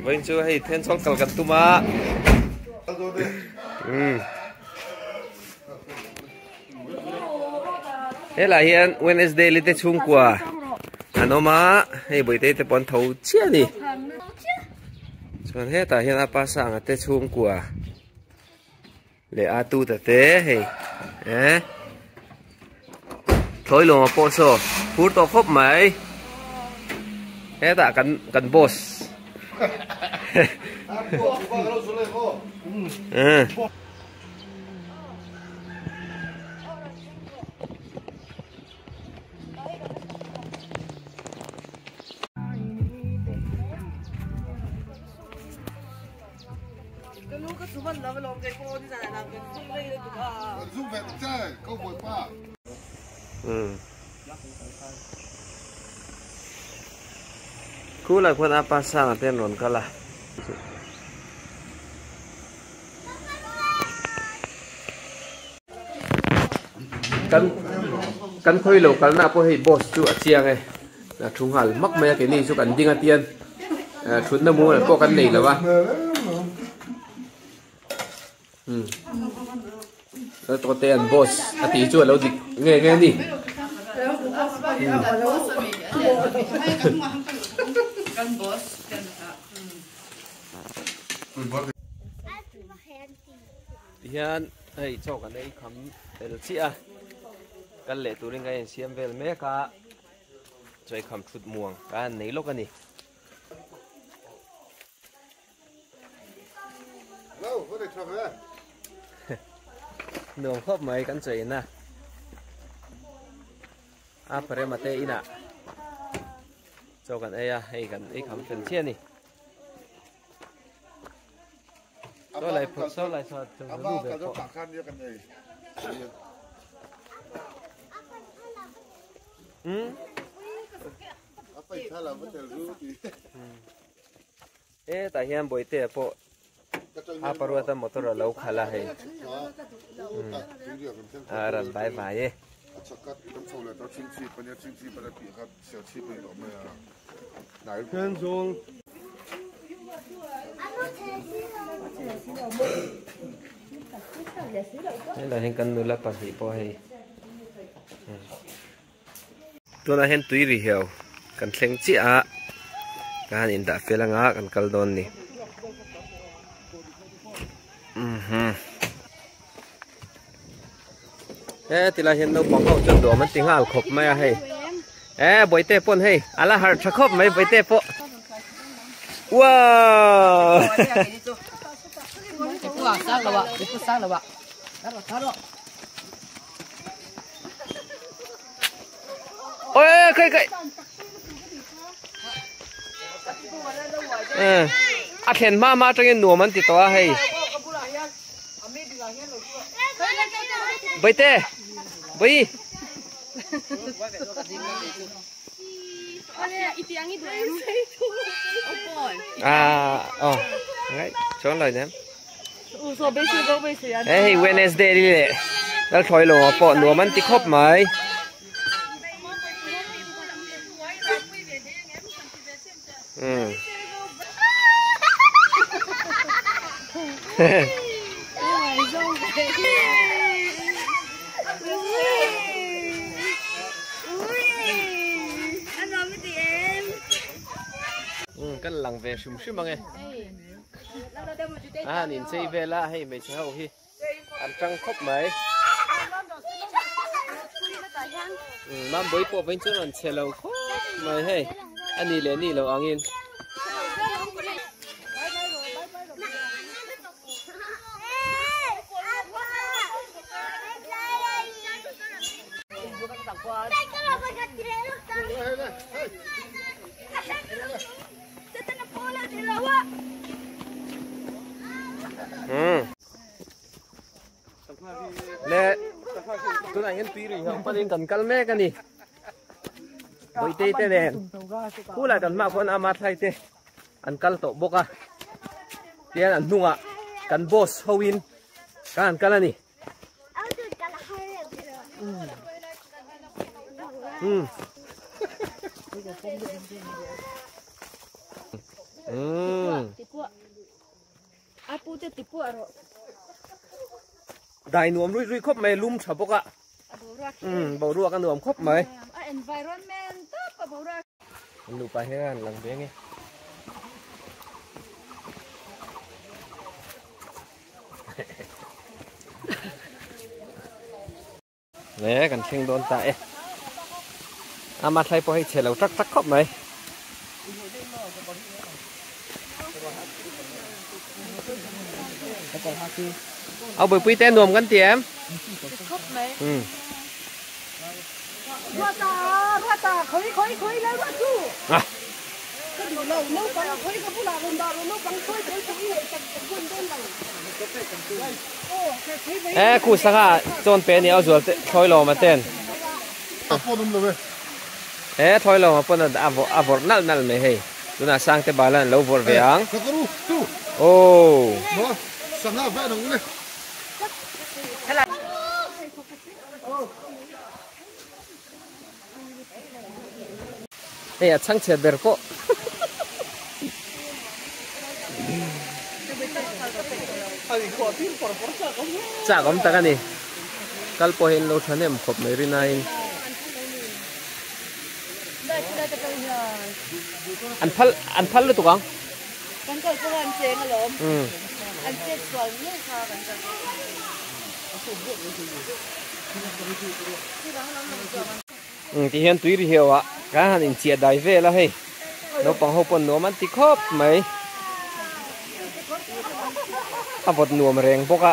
Vawiin chu hei Thenzawl kal kan tum a. Umm. Helai hian Wednesday li te chhungkua an awm a, hei Bawitei te pawh an tho chiah a ni. Chuan hetah hian a pa Sanga te chhungkua leh a tuta te hei eh thlawi lawma pawh saw phur tawh khawp mai. Hetah kan kan boss. Khulai khuan a pa sanga te an rawn kal a. Kan kan khawi lo kalna pawh hei boss chu a chiang e a thu nghal hmak mai a keini chu kan ding a tian thutna mual pawh kan nei lo a umm tawte an boss a tih chu a lo dik nge nge a ni. Tihian hei chaw kan ei kham tel chiah a, kal leh turin kan insiam vel mek a, chaw ei kham thut muang ka han nei lawk a ni. Nuam khawp mai kan chaw in a, a parema te inah chaw kan ei a, hei kan ei kham fel chiah a ni. Saw lai phawt saw lai saw chu lu ve pawh. Hmm. E tah hian bawihte pawh a paruata motor a lo khalh a hei. A rawn vai vai e. Helai hian kan nula pahnih pawh hei tunah hian tui ri hiau kan thleng chiah a ka han indah fel anga kan kal dawn ni he tilai hian naupang ho chuan duam an ti nghal khawp mai a hei e bawihte pawn hei a la harh tha khawp mai bawihte pawh wow ôi cây cây a thlen hma hma atangin nuam an ti tawh a hei Baite Bai À, oh, đấy, chón lời nè. Hey, Wednesday đi lệ. Lal thloi lo pawh nuam an ti khawp mai. Ừ. Kan lang ve hrim hrim ang e. A han inchei vel a hei hmeichhe ho hi an tang khawp mai. Mambawi pawh vawiin chuan rawn che lo khawp mai hei a ni leh ni lo angin. Le tunah hian tui rih ho panin kan kal mek a ni Bawitei te nen khulai kan hmaah khuan ama thlai te an kal tawh bawk a tian an hnungah kan boss ho in kan han kal a ni. Hmm. Hmm. Dai nuam rui rui khawp mai lum tha bawk a umm boruak a nuam khawp mai. An nupa hian an lang ve nge. Le kan thleng dawn ta e. Ama thlai pawh hei chhe lo tak tak khawp mai. Au buipui te nuam kan ti em? Khawp mai. Um. Ruata, ruata, khoi khoi khoi le ruat chu. Ah. Ka duh lo, naupang khoi ka bulah rawn dah rawh, naupang khawi khawi chu i ngaihsak bun dawn lo. E khu sangha chawn pe ania zual te thlawi lawm a ten. E thlawi lawm a pawn a vawrh nalh nalh mai hei. Tunah Sangte bala an lo vawrh ve ang. Aww. Hei a chhangchhe ber pawh. Chak awm tak a ni. Kal pawh hi an lo thahnem khawp mai rinain. An phal an phal lutuk ang. Kan kal pawh an cheng alawm. An chet sual ngei kha kan kal. Ti hian tui ri hiau ah kan han inchiah dai vel a hei naupang ho pawn nuam an ti khawp mai a vawt nuam reng bawk a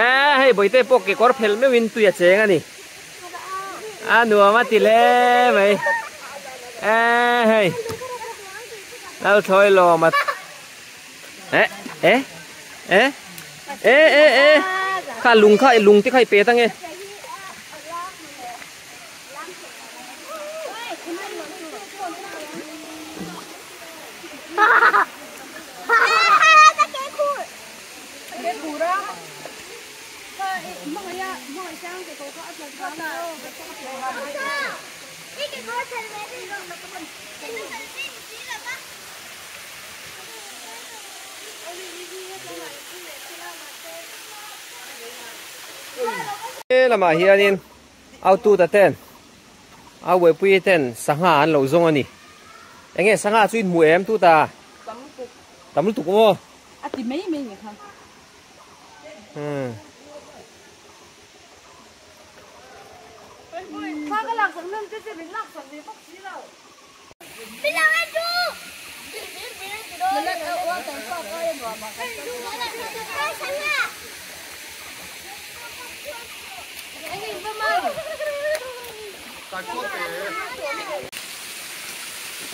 eh hei bawihte pawh kekawr phel meuhin tui a cheng a ni a nuam a ti hle mai eh hei lalthawi lawm a eh eh eh e e e kha lung kha lung te kha i pet ange He lamah hianin aututa ten a buaipui ten sangha an lo zawng a ni enge sangha chu in hmu em tuta tam lutuk maw a ti mai mai ni kha hmm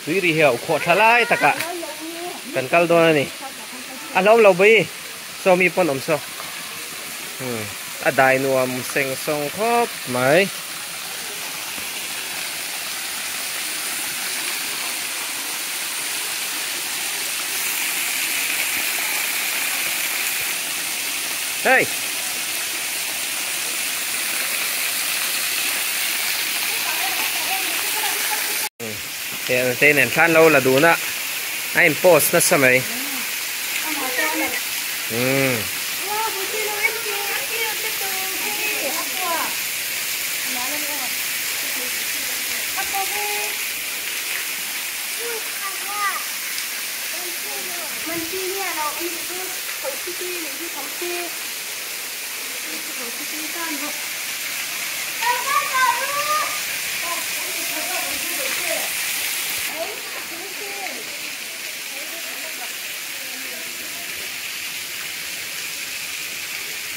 Tui ri hiau khawh thla lai takah kan kal dawn a ni. A hlawm lo bai saw mi pawn awm saw. A dai nuam seng sawng khawp mai. Hey! Te nen thlan lo la dun a a in post nasa mai. Umm.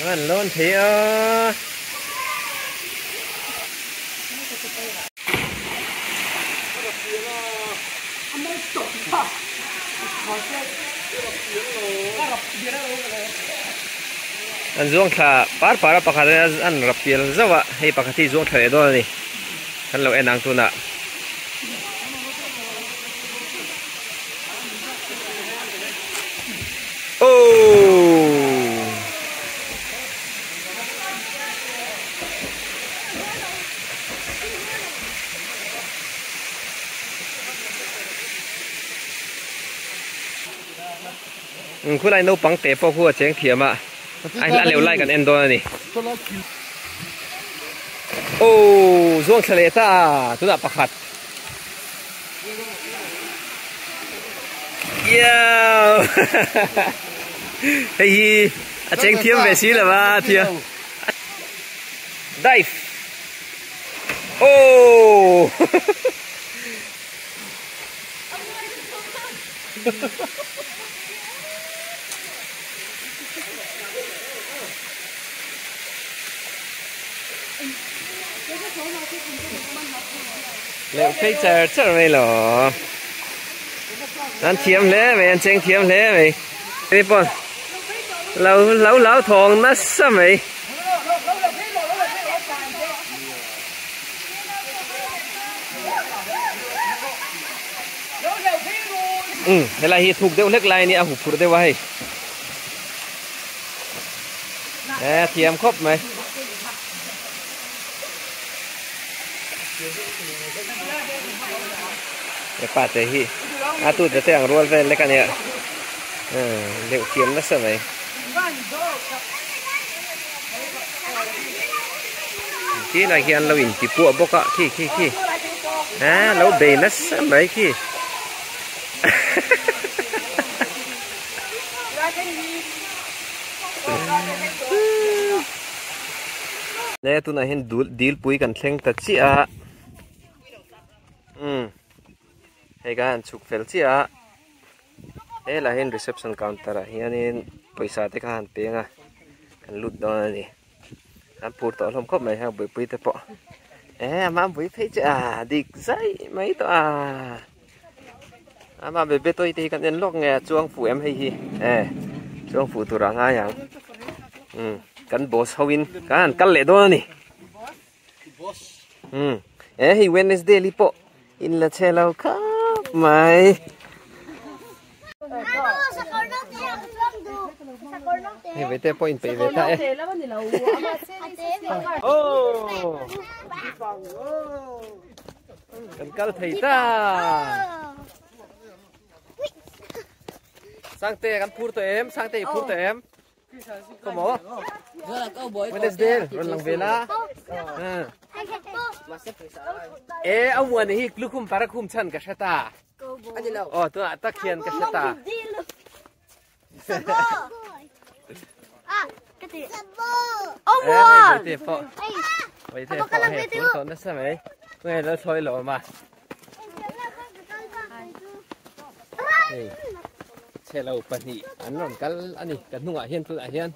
An lawn thei a. An zuang thla par par a pakhat an rap pial zauh a hei pakhat hi zuang thla leh dawn a ni kan lo en ang tunah. Ohh. Khulai naupang te pawh khu a cheng thiam a, a leu lai kan en dawn a ni. Aw zuang thla leh ta tunah pakhat. Iau hei hi a cheng thiam ve si lo a thiam. Dive. Aw. Leuh phei char char mai lo. An thiam hle mai, an cheng thiam hle mai. Hei pawh lo lo lo thawng nasa mai. Um helai hi thuk deuh hlek lai a nia a hu phurh deuh a hei e thiam khawp mai hepa te hi a tute te ang rual vel lek a nia deuh thiam nasa mai. Khi lai hian lo in ti puah bawk a khi khi khi a lo bei nasa mai khi le tunah hian dul dil pui kan thleng ta chiah a umm hei ka han chhuk fel chiah a. Helai hian reception counter ah hianin pawisa te kha han peng a kan lut dawn a ni an phur tawh hlawm khawp mai heng buaipui te pawh e amah bui phei chu a dik zaih mai tawh a amah bebe tawi te hi kan en lawk nge a chuang fuh em hei hi e chuang fuh tur a ngai ang um kan boss ho in kan han kal leh dawn a ni um e hei Wednesday li pawh In la che lo khawp mai. Hei ve te pawh in peih ve ta e. Oh! Kan kal thei ta. Sangte kan phur tawh em? Sangte i phur tawh em? Có mỏ. Wednesday rawn lang ve la. E a muan hi lukhum para khum chan ka hre ta. Aw tunah tak hian ka hre ta. Te pawh. Vai te pawh hei phur tawh nasa mai. Nge lo thlawi lo ma. Hei chhelo pahnih an rawn kal a ni ka hnungah hian tunah hian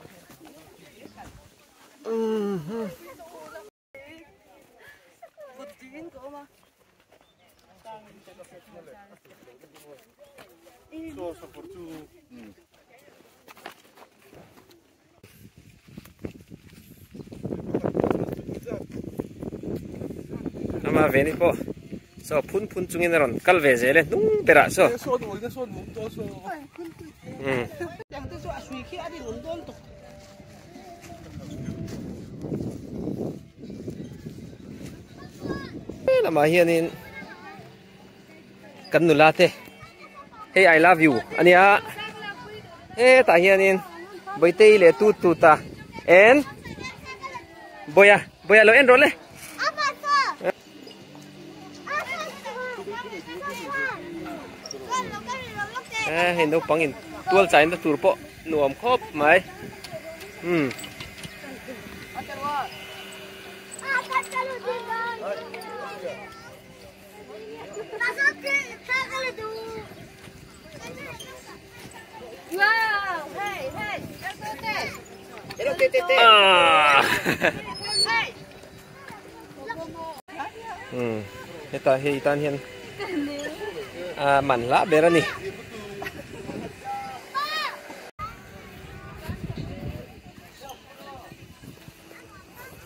Ama ve ni pawh saw phun phun chungin a rawn kal ve zel e hnung berah saw. Lamah hianin kan nula te hei I love you a nia hetah hianin Bawihtei leh tut tut a en Bawia Bawia lo en rawh le hei naupang in tual chaina tur pawh nuam khawp mai umm. Heta hei tan hian a man hla ber a ni.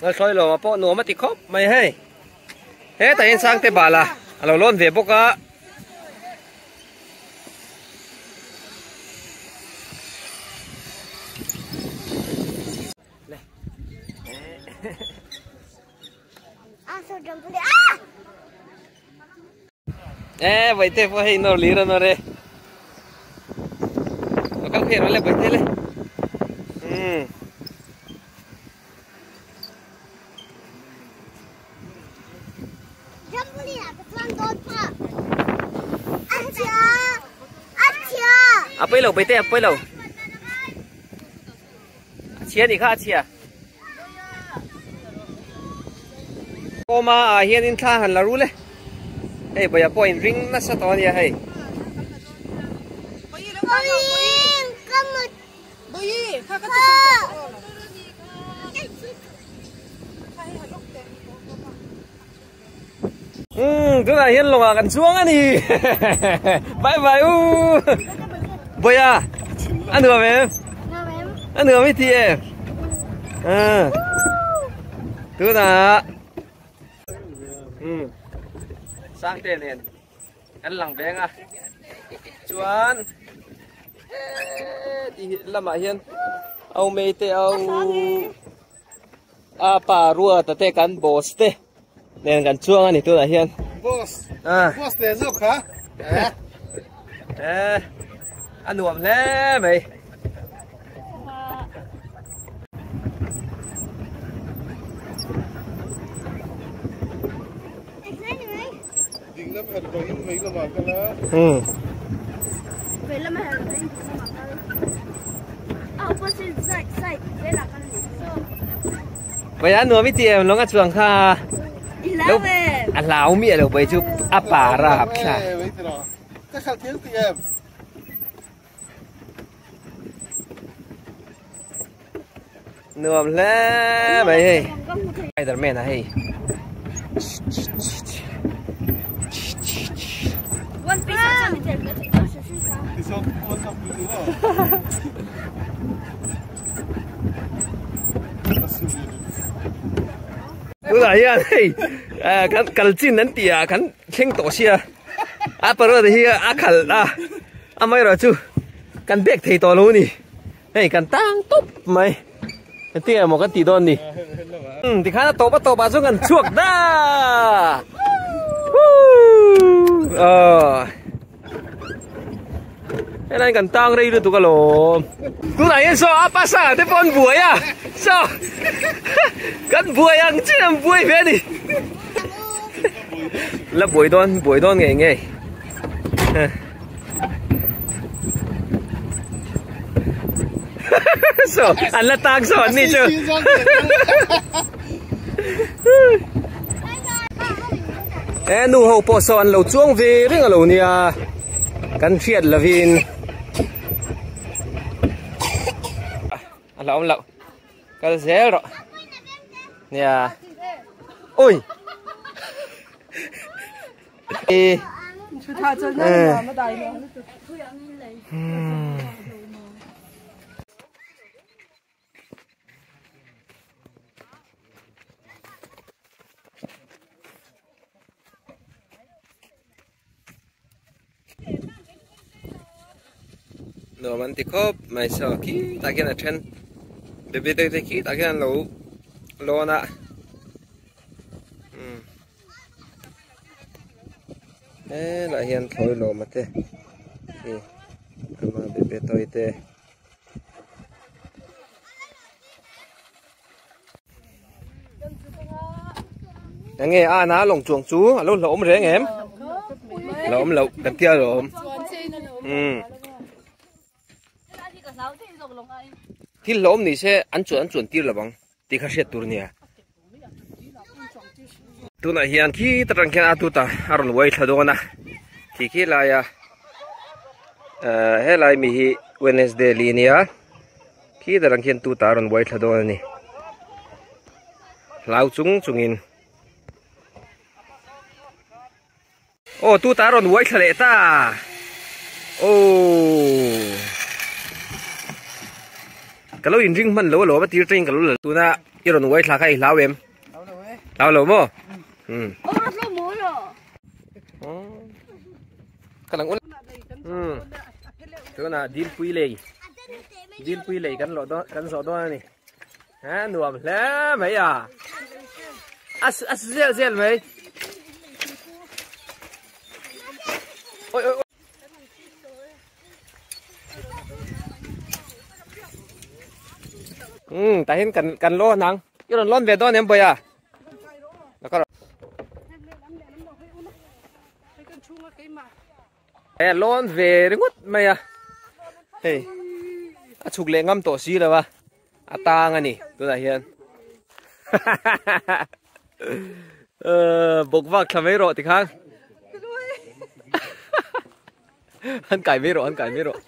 Ngalthlawi lawm a pawh nuam a ti khawp mai hei. Hetah hian Sangte bala a lo lawn ve bawk a. E vaite pawh hei nawr lir a nawr e. phei rawh le bawihte le umm. A pawi lo bawihte a pawi lo a chhia nih kha a chhia. Kawma ah hianin thla han la rul e. Hei bawih pawh in ring nasa tawh ania hei. Umm tunah hian lawngah kan chuang a ni bye bye u bawia a nuam em a nuam i ti em tunah umm sangte nen kan lang veng a chuan heti lamah hian au mei te au a pa ruata te kan boss te nen kan chuang a ni tunah hian boss boss te zawk kha eh a nuam hle mai Ding lam her vangin vei lamah kal a. Umm. Vei lam her vangin ding lamah kal. A opposite side side velah kal a ni. So. Vei a nuam i ti em lawng a chuang kha. I hlau em? A hlau miah lo bai chu a para hap thla. Ka khalh thiam ti em? Nuam hle mai hei. Spiderman a hei. One Piece a chuan tel ka thei tawh hre hre. Tunah hian hei kan kal chin an tih ah kan thleng tawh sia a parota hi a khalh a amaherawhchu kan bag thei tawh lo a ni. Hei kan tang tawp mai engtin emaw kan tih dawn ni umm tikhan a tawp a tawp ah chuan kan chhuak da woo aw helai kan tang rei lutuk alawm tunah hian saw a pasa te pawh an buai a saw kan buai ang chin an buai ve a ni la buai dawn buai dawn ngei ngei. So an la tak so an ni chu. E nu ho pawh saw an lo chuang ve reng a lo nia kan hriat lovin a hlauhawm loh kal zel rawh nia ui. Nuam an ti khawp mai saw khi tah khian a then baby te te khi tah khian an lo lawn a umm helaiah hian thlawi lawm a te khi ama baby toy te. Enge a na lawng chuang chu a lo hlauhawm reng em? Hlauhawm loh kan tia lawm. Umm. Thil hlauhawm ni se an chuan an chuan tir lo ang tih kha hriat tur nia. Tunah hian khi ta tang khian a tuta a rawn uai thla dawn a khi khi laia helai mi hi Wednesday li nia. Khi darang khian tu ta rawn buai thla dawn a ni. Hlau chung chungin. Aw tu ta rawn buai thla leh ta. Aww. Ka lo inring hman lo alawm a tir tangin ka lo la tuna i rawn buai thla kha i hlau em? Hlau lo maw? Hmm. Ka lang ul. Hmm. Tuna dilpui lei. Dilpui lei kan lawh dawn kan zawh dawn a ni. Ha nuam hle mai a. A a zel zel mai. Oi oi oi. Tah hian kan kan lawn ang. I rawn lawn ve dawn em Bawiha? E lawn ve ringawt mai a. Hei a chhuk leh ngam tawh si lo a. A tang a ni tunah hian. Bawk vak thla mai rawh tikhan. An kai mai rawh an kai mai rawh.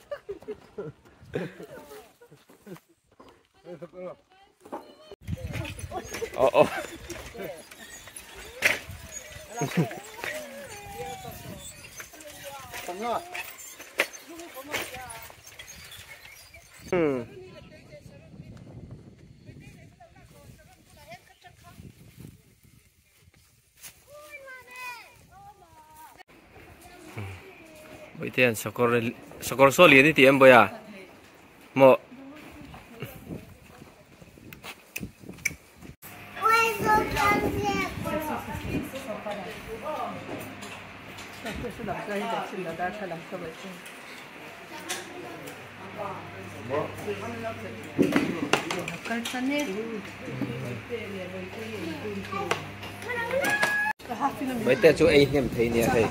Oh oh. Bawihtea'n sakawr sakawr saw lian i ti em Bawiha? Maw? Maite chu ei hnem thei nia hei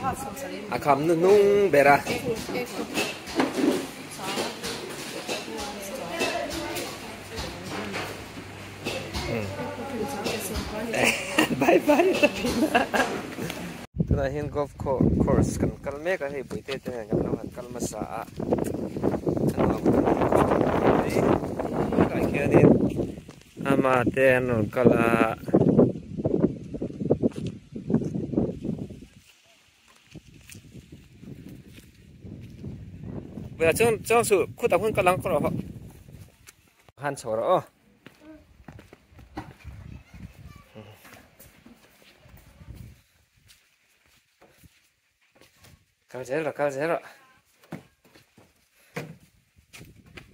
a kham nu hnung ber a. Bye bye Tunah hian golf course kan kal mek a hei puite te nen kan lo han kal hmasa a a nuam kan ti khawp mai tah khianin ama te an rawn kal a. Bawihah chuan chuang suh khutah khuan kal ang kawr rawh han chho rawh aw. Kal zel rawh kal zel rawh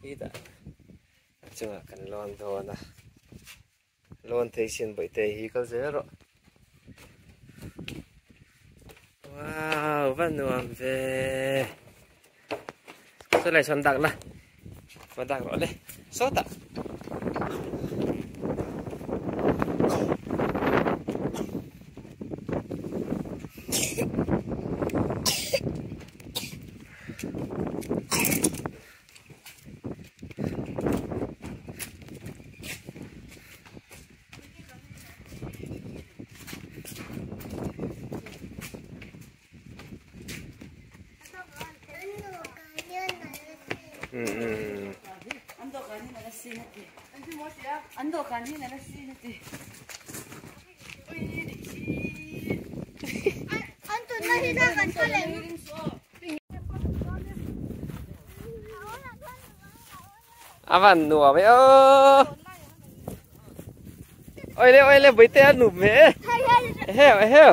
hetah a chungah kan lawn dawn a lawn thei sin bawihte hi kal zel rawh wow va nuam ve saw lai sawn dak la va dak rawh le sawtah. A van nuam e aw oi le oi le bawihte a nup ve e eheu eheu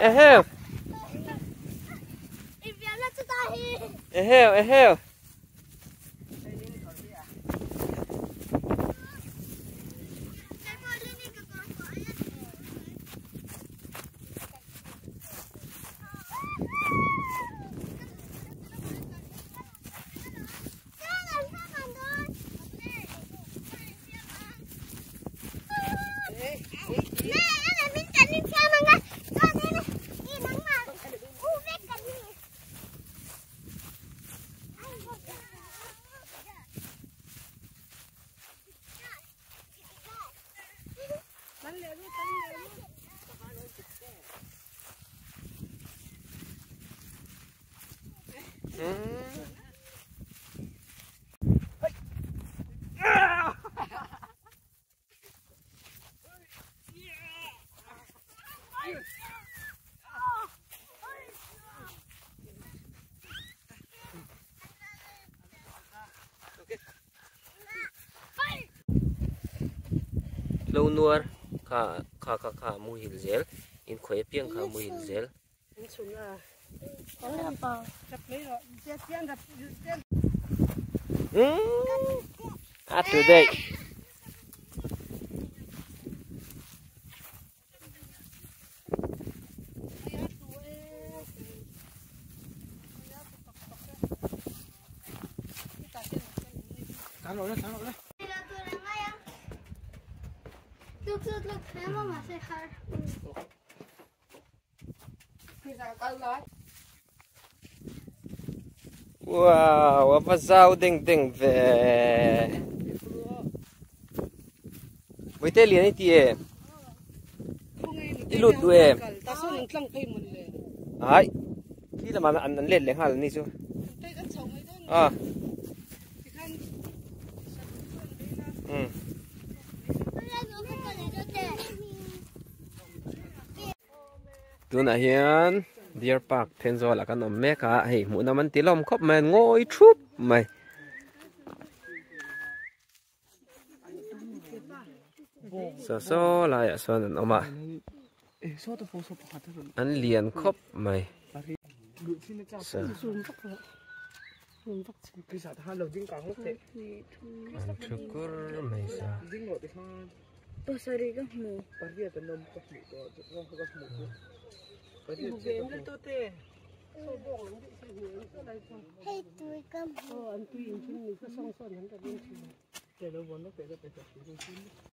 eheu eheu eheu. Lo nuar kha kha kha kha muhil zel inkhawih apiang kha muhil zel. A tu daih. Wow, a va zau deng deng ve. Vaite lian i ti em? I lut duh em? Ai, khi lamah an an let leh nghal ani chu. Ah. Um. Tunah hian Deer Park Thenzawl ah kan awm mek a, hei hmuhnawm an ti lawm khawp mai an ngawi thup mai. Saw saw laiah sawn an awm a, an lian khawp mai. An thu kur mai sa.